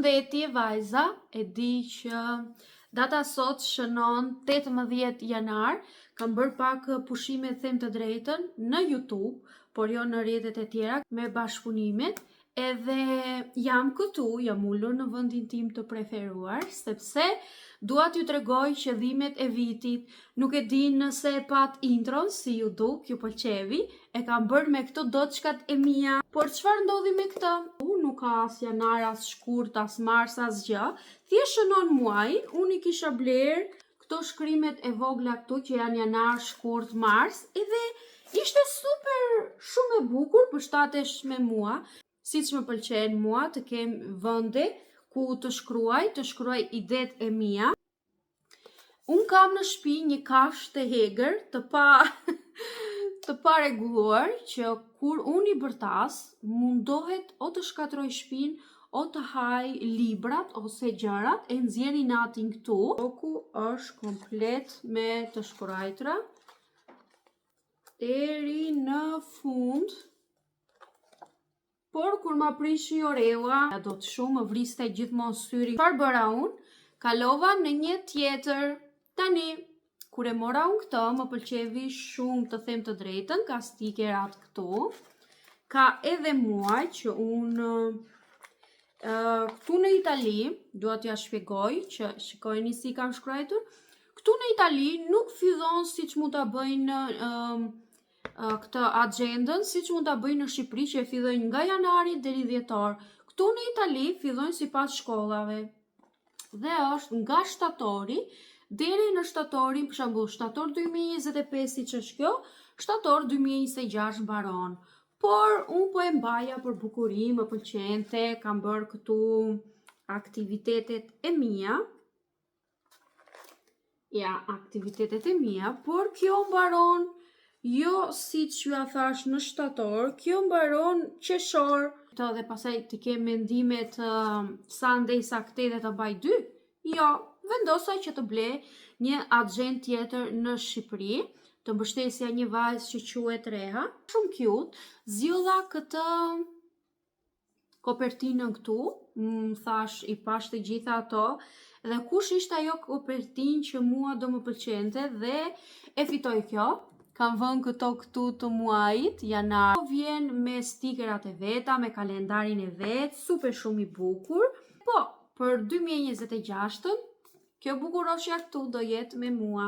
Përshëndetje vajza, e di që data sot shënon 18 janar, kam bërë pak pushime them të drejtën në YouTube, por jo në rrjetet e tjera me bashkëpunimet, edhe jam këtu, jam ulur në vendin tim të preferuar, sepse dua t'ju tregoj qëllimet e vitit. Nuk e di nëse e pat intron, si ju duk, ju pëlqevi, e kam bërë me këto doçkat e mia. Por çfarë ndodhi me këtë? U nuk ka as janar, as shkurt, as mars, as gjë. Thjesht shënon muajin, unë i kisha bler këto shkrimet e vogla këtu që janë janar, shkurt, mars, edhe ishte super shumë e bukur, përshtatesh me mua, siç më pëlqen mua të kem vende ku të shkruaj, të shkruaj idet e mia. Unë kam në shtëpi një kafshë të egër, të pa të paregulluar, që kur unë i bërtas, mundohet o të shkatroj shtëpinë, o të haj librat ose gjërat, e nxjerr inatin këtu. Bloku është komplet me të shkruajtura deri në fund. Por kur ma prishi Oreua, do të shumë më vriste gjithmonë syri. Çfarë bëra unë? Kalova në një tjetër. Tani, kur e mora unë këtë, më pëlqevi shumë të them të drejtën, ka stikerat këtu. Ka edhe mua që unë këtu në Itali, dua t'ja shpjegoj që shikojni si kam shkruajtur. Këtu në Itali nuk fillon siç mund ta bëjnë këtë agjendën, siç mund ta bëjnë në Shqipëri që e fillojnë nga janari deri dhjetor. Këtu në Itali fillojnë sipas shkollave. Dhe është nga shtatori deri në shtatorin, për shembull, shtator 2025 siç është kjo, shtator 2026 mbaron. Por unë po e mbaja për bukuri, më pëlqente, kam bërë këtu aktivitetet e mia. Ja, aktivitetet e mia, por kjo mbaron jo siç ju a thash në shtator, kjo mbaron qershor. Të dhe pasaj të kem mendimet sa ndej sa këtej dhe të mbaj dy. Jo, vendosa që të ble një agjend tjetër në Shqipëri, të mbështesja një vajzë që quhet Reha. Shumë cute, zgjodha këtë kopertinën këtu, më thash i pash të gjitha ato, dhe kush ishte ajo kopertinë që mua do më pëlqente dhe e fitoj kjo. Kam vënë këto këtu të muajit, janar. Vjen me stikerat e veta, me kalendarin e vet, super shumë i bukur. Po, për 2026-ën, kjo bukuroshja këtu do jetë me mua.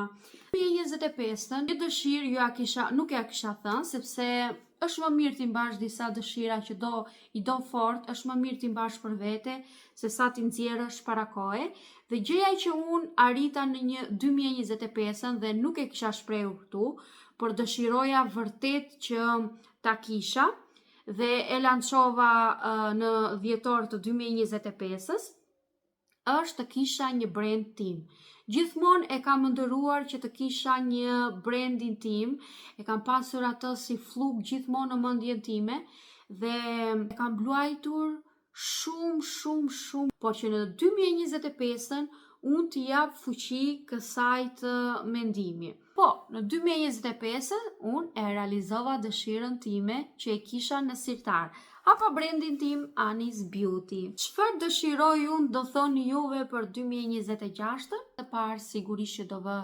2025-ën, një dëshirë ju ja kisha, nuk ja kisha thënë, sepse është më mirë t'i mbash disa dëshira që do i do fort, është më mirë t'i mbash për vete se sa t'i nxjerrësh para kohe. Dhe gjëja që unë arrita në një 2025-ën dhe nuk e kisha shprehur këtu, por dëshiroja vërtet që ta kisha dhe e lançova në dhjetor të 2025-ës, është të kisha një brand tim. Gjithmonë e kam ëndërruar që të kisha një brandin tim, e kam pasur atë si fluk gjithmonë në mendjen time dhe e kam bluajtur shumë, shumë, shumë, por që në 2025-ën unë t'i jap fuqi kësaj të mendimi. Po, në 2025-ën unë e realizova dëshirën time që e kisha në sirtar. Hapa brandin tim Anis Beauty. Çfarë dëshiroj unë do thoni juve për 2026-ën? Të parë sigurisht që do vë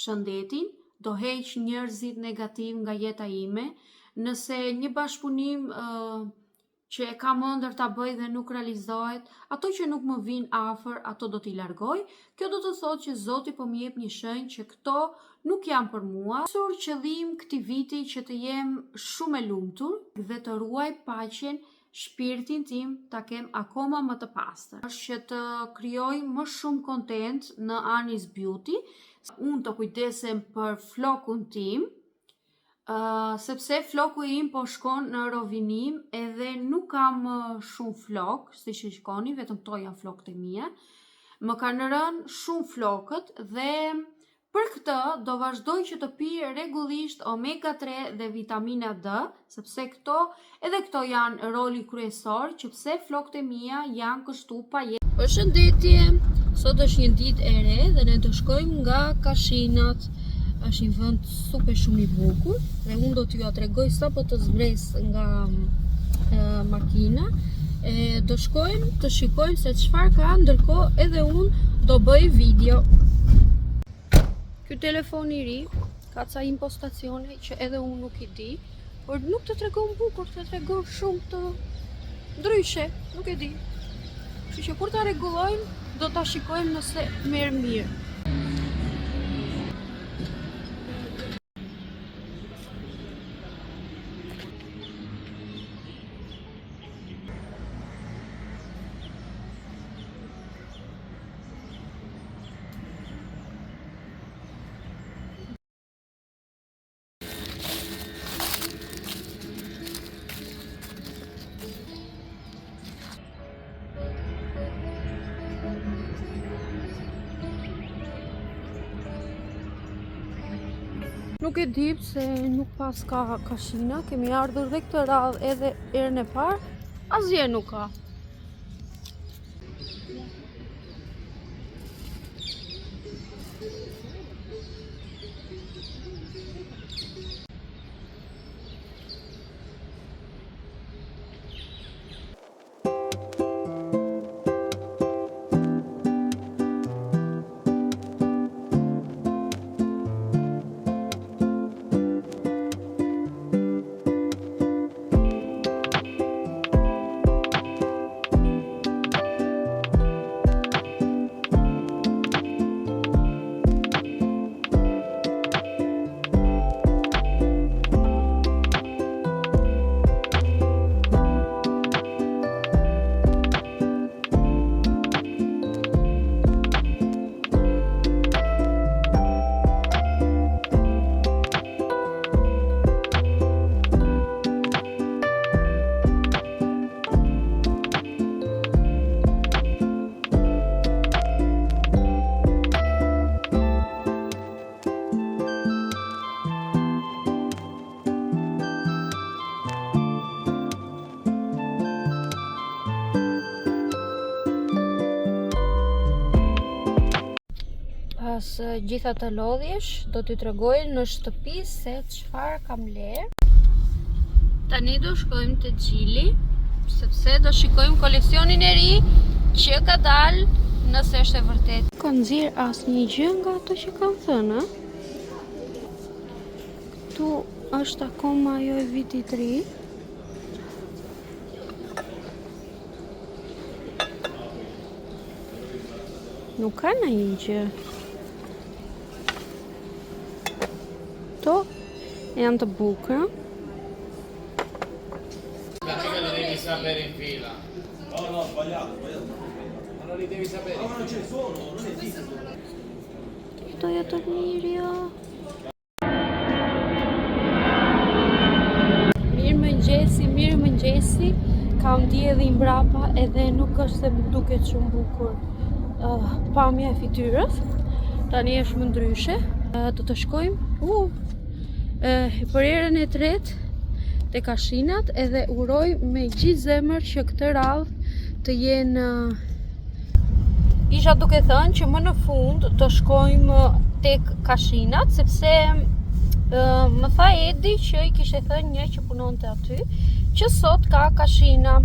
shëndetin, do heq njerëzit negativ nga jeta ime. Nëse një bashkëpunim që e kam ëndër ta bëj dhe nuk realizohet, ato që nuk më vinë afër, ato do t'i largoj. Kjo do të thotë që Zoti po më jep një shenjë që këto nuk janë për mua. Sur qëllim këtij viti që të jem shumë e lumtur dhe të ruaj paqen, shpirtin tim ta kem akoma më të pastër. Është që të krijoj më shumë content në Anis Beauty, unë të kujdesem për flokun tim, sepse floku im po shkon në rovinim edhe nuk kam shumë flok, si që shikoni, vetëm këto janë flokët e mia. Më kanë rënë shumë flokët dhe për këtë do vazhdoj që të pi rregullisht omega 3 dhe vitamina D, sepse edhe këto janë roli kryesor që pse flokët e mia janë kështu pa jetë. Përshëndetje, sot është një ditë e re dhe ne do shkojmë nga Kashinat. Është një vend super shumë i bukur dhe unë do t'ju tregoj sapo të zbres nga makina. E, do shkojmë të shikojmë se çfarë ka, ndërkohë edhe unë do bëj video. Ky telefon i ri ka ca impostacione që edhe unë nuk i di, por nuk të tregon bukur, të tregon shumë të ndryshe, nuk e di. Kështu që kur ta rregullojmë, do ta shikojmë nëse merr mirë. Nuk e di pse nuk paska kashina, kemi ardhur dhe këtë radhë edhe herën e parë, asgjë nuk ka. Pas gjitha të lodhjesh, do t'ju tregoj në shtëpi se çfarë kam blerë. Tani do shkojmë te Xhili, sepse do shikojmë koleksionin e ri që ka dalë nëse është e vërtetë. Ka nxjerrë asnjë gjë nga ato që kanë thënë, ë? Këtu është akoma ajo e vitit të ri. Nuk ka ndonjë gjë. Këto janë të bukura. Devi sapere in fila. No, no, sbagliato, sbagliato. Ma non li devi sapere. No, non ci sono, non esistono. Këto janë të mira. Mirëmëngjesi, mirëmëngjesi. Kam diellin mbrapa edhe nuk është se më duket shumë bukur uh, pamja e fytyrës. Tani është më ndryshe. Uh, do të shkojmë uh, uh, për herën e tretë te kashinat edhe uroj me gjithë zemër që këtë radhë të jenë uh, Isha duke thënë që më në fund do shkojmë tek kashinat, sepse më tha Edi që i kishte thënë një që punonte aty, që sot ka kashina.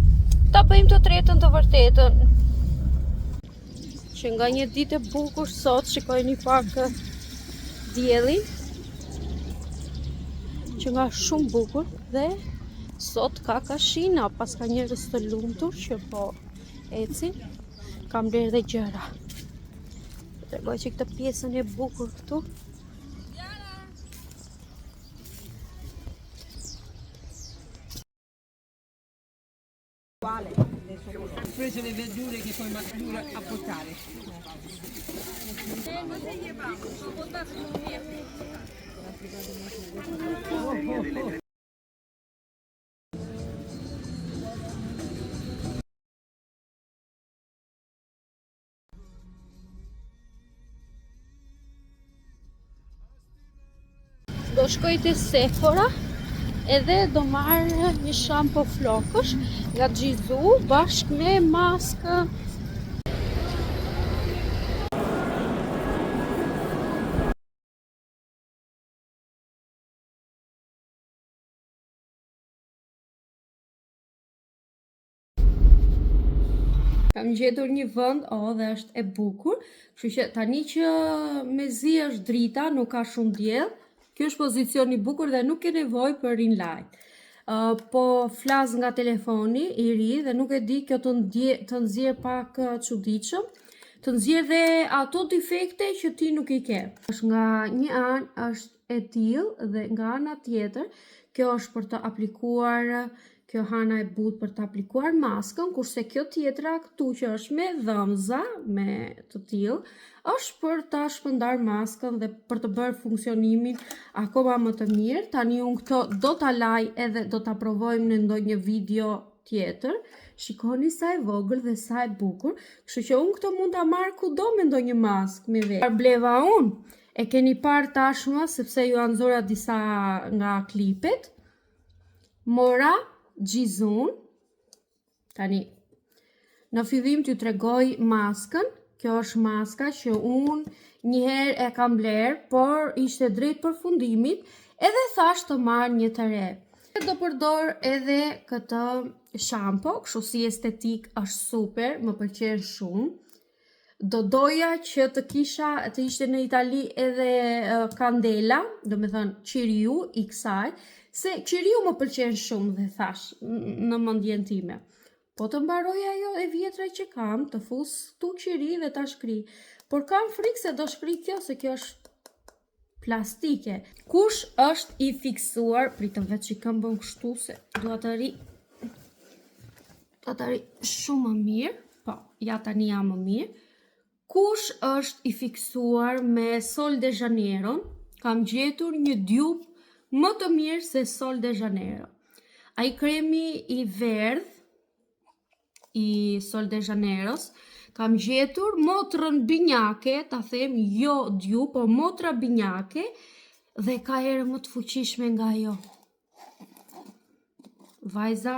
Ta bëjmë të tretën të vërtetën. Që nga një ditë e bukur sot, shikojeni pak diellin, që nga shumë bukur dhe sot ka kashina, paska njerëz të lumtur që po ecin. Kam blerë dhe gjëra. Të tregoj që këtë pjesën e bukur këtu. Preso le verdure che poi matura a portare. Do shkoj te Sephora edhe do marr një shampo flokësh nga Gisou bashkë me maskë. Kam gjetur një vend, o, dhe është e bukur. Kështu që tani që mezi është drita, nuk ka shumë diell, kjo është pozicion i bukur dhe nuk ke nevojë për ring light. Po flas nga telefoni i ri dhe nuk e di kjo të ndje, të nxjerr pak çuditshëm, të nxjerr dhe ato defekte që ti nuk i ke. Është nga një anë është e tillë dhe nga ana tjetër kjo është për të aplikuar kjo hana e butë për të aplikuar maskën, kurse kjo tjetra këtu që është me dhëmza, me të tillë, është për ta shpërndar maskën dhe për të bërë funksionimin akoma më të mirë. Tani unë këto do ta laj edhe do ta provojmë në ndonjë video tjetër. Shikoni sa e vogël dhe sa e bukur, kështu që unë këto mund ta marr kudo me ndonjë maskë me vete. Bleva unë, e keni parë tashmë sepse ju nxora disa nga klipet. Mora Xhizun. Tani, në fillim t'ju tregoj maskën. Kjo është maska që unë njëherë e kam blerë, por ishte drejt përfundimit, edhe thash të marr një të re. Do përdor edhe këtë shampo, kështu si estetik është super, më pëlqen shumë. Do doja që të kisha, të ishte në Itali edhe kandela, do me thënë qiriu i kësaj, se qiriu më pëlqen shumë dhe thash në mendjen time. Po të mbaroj ajo e vjetra që kam, të fus këtu qiri dhe ta shkri. Por kam frikë se do shkri kjo, se kjo është plastike. Kush është i fiksuar, pritëm vetë që këmbën kështu se dua të ri do të ri shumë më mirë. Po, ja tani jam më mirë. Kush është i fiksuar me Sol de Janeiro? Kam gjetur një dupe më të mirë se Sol de Janeiro. Ai kremi i verdh i Sol de Janeiros, kam gjetur motrën binjake, ta them jo dupe, po motra binjake dhe ka erë më të fuqishme nga ajo. Vajza,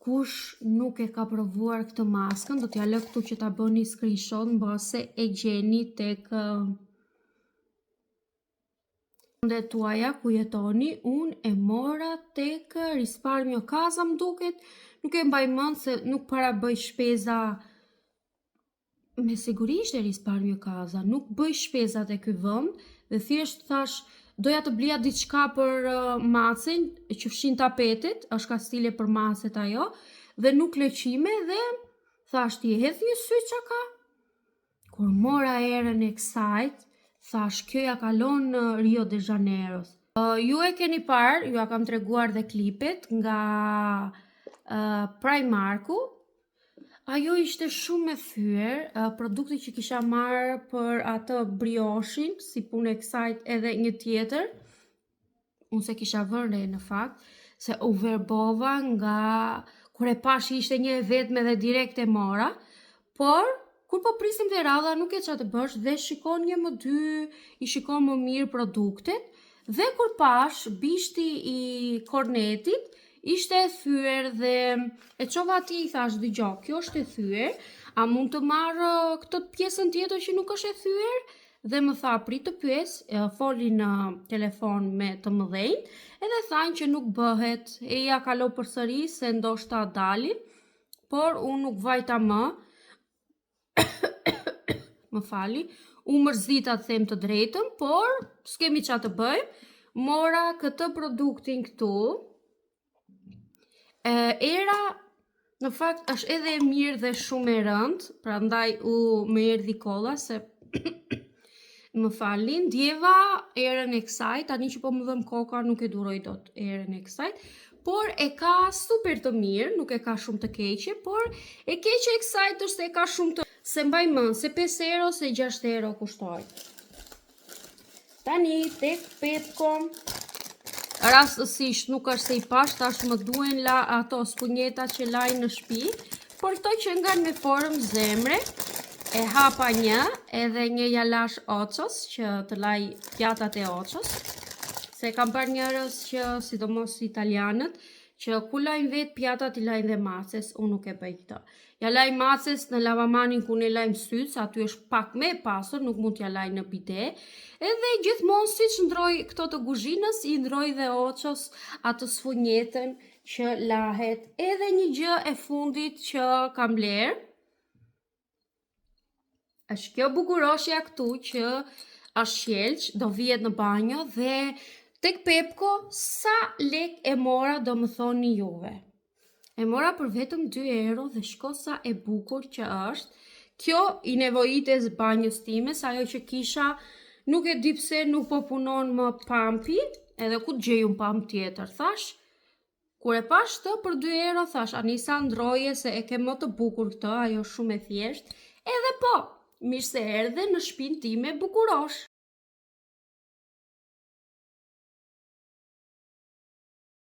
kush nuk e ka provuar këtë maskën, do t'ja lë këtu që ta bëni screenshot mbase e gjeni tek vendet tuaja ku jetoni, unë e mora tek Risparmio Casa më duket, nuk e mbaj mend se nuk para bëj shpeza me siguri ishte Risparmio Casa, nuk bëj shpeza te ky vend dhe thjesht thash doja të blija diçka për macen që fshin tapetet, është kastile për macet ajo, dhe nuk lë qime dhe thash ti e hedh një sy ça ka? Kur mora erën e kësaj, thash kjo ja kalon në Rio de Janeiros. Ju e keni parë, ju a kam treguar dhe klipet nga Primarku. Ajo ishte shumë e thyer, produkti që kisha marrë për atë brioshin, si punë e kësaj edhe një tjetër. Unë se kisha vënë re në fakt, se u verbova nga kur e pash ishte një e vetme dhe direkt e mora, por kur po prisim te radha nuk e ça të bësh dhe shikon një më dy, i shikon më mirë produktet dhe kur pash bishti i kornetit ishte e thyer dhe e çova atje i thash dëgjo, kjo është e thyer, a mund të marr këtë pjesën tjetër që nuk është e thyer? Dhe më tha prit të pyes, e, foli në telefon me të mëdhenj, edhe thanë që nuk bëhet, e ja kalo përsëri se ndoshta dalin, por unë nuk vajta më, më fali, u mërzita të them të drejtën, por s'kemi ça të bëjmë. Mora këtë produktin këtu. E, era në fakt është edhe e mirë dhe shumë e rëndë, prandaj u më erdhi kolla se më falni, ndjeva erën e kësaj, tani që po më dhëm koka nuk e duroj dot erën e kësaj, por e ka super të mirë, nuk e ka shumë të keqe, por e keqe e kësaj është se e ka shumë të se mbaj mend, se 5 euro se 6 euro kushtoi. Tani tek Pepco rastësisht nuk është se i pash, tash më duen la ato spunjeta që lajnë në shtëpi, por këto që nga me formë zemre, e hapa një, edhe një ja lash oços, që të laj pjatat e oços, se kam parë njerëz që, sidomos italianët, që ku lajnë vetë pjatat i lajnë dhe maces, unë nuk e bëj këtë. Ja laj maces në lavamanin ku ne lajmë sytë, se aty është pak me e pasur, nuk mund t'ja laj në bide. Edhe gjithmonë siç ndroj këto të kuzhinës, i ndroj dhe oços atë sfunjetën që lahet. Edhe një gjë e fundit që kam bler, është kjo bukuroshja këtu që është qelq, do vihet në banjo dhe tek Pepco sa lek e mora do më thoni juve. E mora për vetëm 2 euro dhe shko sa e bukur që është. Kjo i nevojitet banjës time, sa ajo që kisha nuk e di pse nuk po punon më pampi, edhe ku të gjej un pamp tjetër, thash. Kur e pash të për 2 euro, thash, Anisa, ndroje se e ke më të bukur këtë, ajo shumë e thjesht. Edhe po, mirë se erdhe në shtëpinë time, bukurosh.